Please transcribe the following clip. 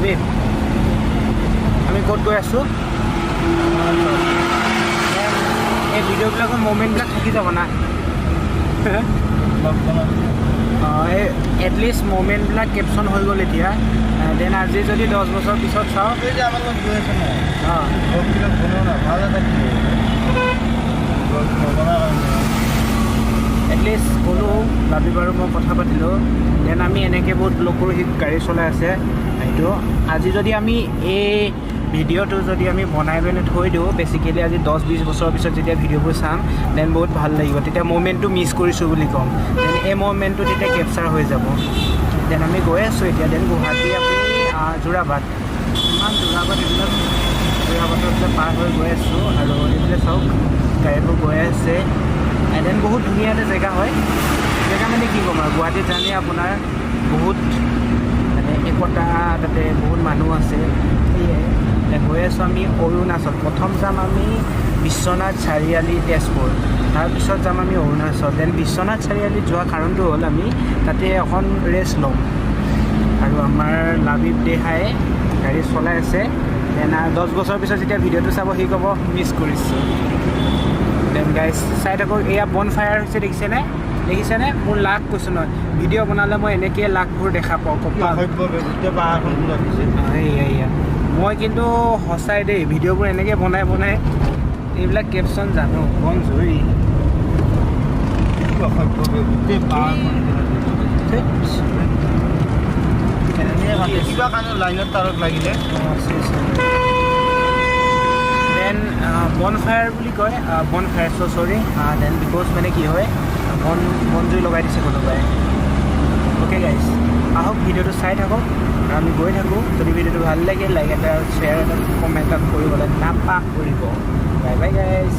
লাবিব, আমি ক'ত গৈ আছোঁ? এই ভিডিঅ'বিলাকৰ মমেণ্টবিলাক থাকি যাব না। অঁ, এই এটলিষ্ট মমেণ্টবিলাক কেপশ্যন হৈ গ'ল এতিয়া। Then আজি যদি 10 বছৰ পিছত চাওঁ। এই যে আমাৰ লগত গৈ আছে ন, ব্লগবিলাক বনোৱা না, ভাল এটা কি ব্লগ নবনাৰ কাৰণে। এটলিষ্ট গ'লোঁ, লাবিব আৰু মই কথা পাতিলোঁ। Then আমি এনেকৈ বহুত ব্লগ কৰোঁ। সি গাড়ী চলাই আছে। সেইটো আজি যদি আমি এই ভিডিঅ'টো যদি আমি বনাই পিনে থৈ দিওঁ, বেচিকেলি আজি 10-20 বছৰৰ পিছত যেতিয়া ভিডিঅ'বোৰ চাম, then বহুত ভাল লাগিব। তেতিয়া মমেণ্টটো মিছ কৰিছোঁ বুলি ক'ম। Then এই মমেণ্টটো তেতিয়া কেপচাৰ হৈ যাব। Then আমি গৈ আছোঁ এতিয়া। Then Guwahati আমি যোৰাবাট, ইমান যোৰাবাট, এইবিলাক যোৰাবাটৰ ফালে পাৰ হৈ গৈ আছোঁ। আৰু এইফালে চাওক, গাড়ীবোৰ গৈ আছে। এণ্ড then বহুত ধুনীয়া এটা জেগা হয়। জেগা মানে কি ক'ম আৰু, গুৱাহাটীত জানেই আপোনাৰ বহুত মানে একতা, তাতে বহুত মানুহ আছে। সেয়াই, এতিয়া গৈ আছোঁ আমি অৰুণাচল। প্ৰথম যাম আমি বিশ্বনাথ চাৰিআলি, তেজপুৰ, তাৰপিছত যাম আমি অৰুণাচল। Then Biswanath চাৰিআলিত যোৱা কাৰণটো হ'ল আমি তাতে অকণ ৰেষ্ট ল'ম। আৰু আমাৰ লাবিব দেহাই গাড়ী চলাই আছে। Then 10 বছৰৰ পিছত যেতিয়া ভিডিঅ'টো চাব, সি ক'ব মিছ কৰিছোঁ। Then guys, চাই থাকক। এয়া বন ফায়াৰ হৈছে, দেখিছেনে? দেখিছেনে? মোৰ লাক কৈছোঁ নহয়, ভিডিঅ' বনালে মই এনেকৈয়ে লাকবোৰ দেখা পাওঁ। কপাল। অসভ্য, গোটেই পাহাৰখন ৰাখিছে। এইয়া, এইয়া। মই কিন্তু সঁচাই দেই, ভিডিঅ'বোৰ এনেকৈ বনাই বনাই এইবিলাক কেপশ্যন জানো, বন জুই। অসভ্য, গোটেই পাহাৰখন। কিবা কাৰণে লাইনত তাৰত লাগিলে। Then বন ফায়াৰ বুলি কয়, বন ফায়াৰ। চ' চৰি, then because মানে কি হয়, বন জুই লগাই দিছে কোনোবাই। অ'কে গাইজ, আহক, ভিডিঅ'টো চাই থাকক আৰু আমি গৈ থাকোঁ। যদি ভিডিঅ'টো ভাল লাগে, লাইক এটা, শ্বেয়াৰ এটা, কমেণ্ট এটা কৰিবলৈ নাপাহৰিব। Bye bye guys.